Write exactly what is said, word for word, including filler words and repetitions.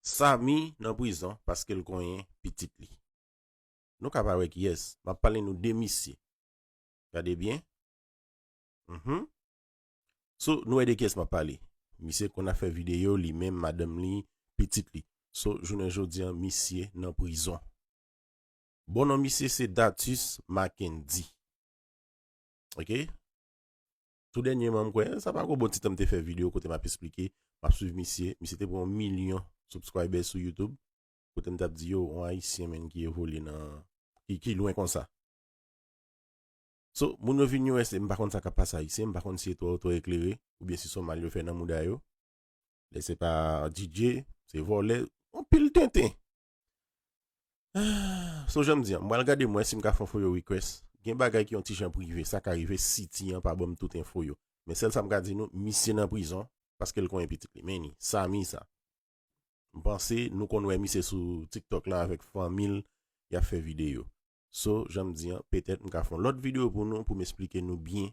Samy nan prizon paske l konyen pitit li. Nou ka pa wè kiyès, m ap pale nou de misye. Gade byen. Mhm. So, nou wè de kiyès m ap pale. Misye konn ap fè videyo, li menm, madanm li, pitit li. So, jounen jodi an, misye nan prizon. Bon non misye se Datus Mackendy. Ok? Tou dènyèman, m kwè, sa pa gwo bon ti tan m te fè videyo kote m ap esplike, m ap swiv misye. Misye te pran yon milyon subscribers sou YouTube. Kote m t ap di yo, yon Ayisyen menm ki evolye nan, ki, ki lwen konsa. So, moun yo vin yo wè se, m pa konn sa k ap pase Ayisyen, m pa konn si e twò, twò eklere, oubyen si se yon mal yo fè nan mouda yo. Lè se pa D J, se vòlè, yon pil tenten. So, jan m di an, m pral gade m wè si m ka fè yon for you request. Gen bagay ki yon ti jan prive, sa ka rive City an pa ban m tout enfo yo. Men sèl sa m ka di nou, misye nan prizon, paske l konyen pitit li. Men ni, Samy sa. M panse nou konn wè misye sou TikTok la avèk fanmi l, y ap fè videyo. So, jan m di an, petèt m ka fè yon lòt videyo pou nou, pou m esplike nou byen